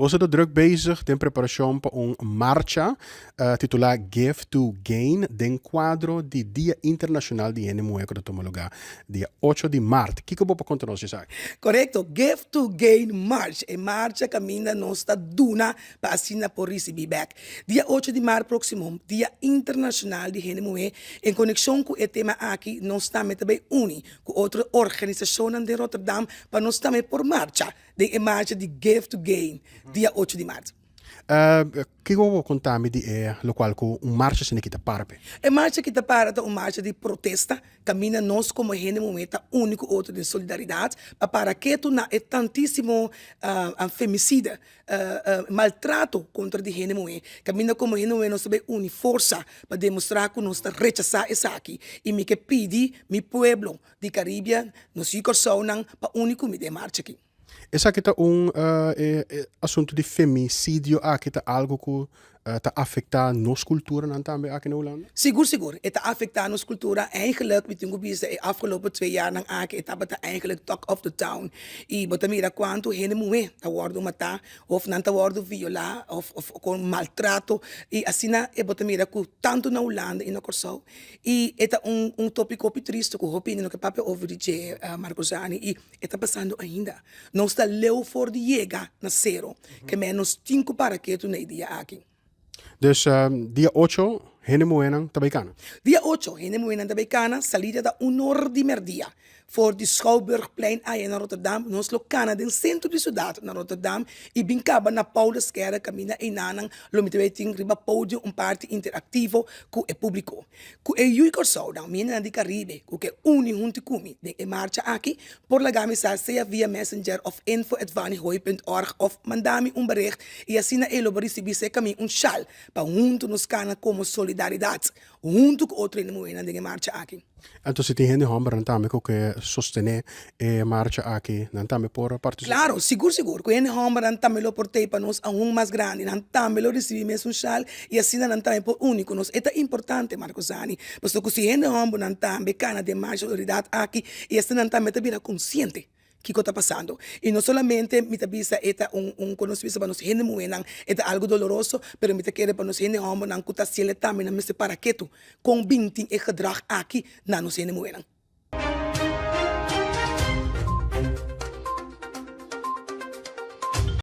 Boso ta druk bezig den preparashon pa un marcha titulá Give to Gain den kuadro di Dia Internashonal di Hende Muhé ku ta tuma lugá dia ocho di mart. Kiko bo por konta nos di esaki? Korekto, Give to Gain March, e marcha kaminda nos ta duna pa asina por risibí bèk. Dia ocho di mart próksimo, Dia Internashonal di Hende Muhé, en konekshon ku e tema aki nos tambe ta bai uni ku otro organisashonnan den Rotterdam pa nos tambe por marcha den e marcha di Give to Gain dia ocho di mart. Kiko bo konta mi di e lokual ku un marcha asina ki ta para p'e? E marcha ki ta para ta un marcha di protesta kaminda nos komo hende muhé ta uni ku otro den solidaridat pa para ketu na e tantísimo femisida, maltrato kontra di hende muhé. Kaminda komo hende muhé nos ta bai uni forsa pa demostrá ku nos ta rechasá esaki i mi ke pidi mi pueblo di Karibia, nos yu Kòrsounan pa uni ku mi den e marcha aki. Esaki ta un e asuntu di femicidio aki ta algo ku ta afektá nos kulturanan tambe aki na Hulanda? Sigur sigur e ta afektá nos kultura. Eigenlijk mi tin ku bisa e afgelopen twee jaarnan aki e tabata eigenlijk talk of the town i bo ta mira kuantu hende muhé ta wòrdu matá òf nan ta wòrdu violá òf òf kon maltrato i asina e bo ta mira ku tantu na Hulanda i na Kòrsou i e ta un un topiko hopi tristu ku hopi hende no ke papia over di dje Marcosani i E ta pasando ainda. Nos ta leu for di yega na sero. Ke men nos tin ku para ketu na e dia aki. Dus dia ocho hende muhénan ta bai kana? Dia ocho hende muhénan ta bai kana. Salida ta un or di merdia. For di Schouwburgplein aya na Rotterdam nos lo kana den sentro di siudat na Rotterdam i bin kaba na Pauluskerk kaminda einanan lo mi ta bai tin riba podio un parti interaktivo ku e públiko. Ku e yu Kòrsounan, mi hendenan di Karibe ku ke uni huntu ku mi den e marcha aki, por laga mi sa sea via Messenger òf info at vannyhooi punt org òf manda mi un bericht i asina e lo bo risibí serka mi un shal pa huntu nos kana komo solidaridat huntu ku otro hende muhénan den e marcha aki. Anto si tin hende hòmbernan tambe ku ke sostené e marcha aki, nan tambe por partisipá? Klaro, sigur sigur ku hende hòmbernan tambe lo por tei pa nos aun mas grandi. Nan tambe lo risibí mesun shal i asina nan tambe por uni ku nos. E ta importante, Marco Zani, pasobra ku si hende hòmbernan tambe kana den marcha solidaridad aki i asina nan tambe ta bira konsiente kiko ta pasando. I no solamente mi ta bisa e ta un un ku nos bisa pa nos hende muhénan e ta algu doloroso, pero mi ta kere pa nos hende hòmbernan ku ta hasiel e tambe nan mester para ketu kon bin tin e gedrag aki na nos hende muhénan.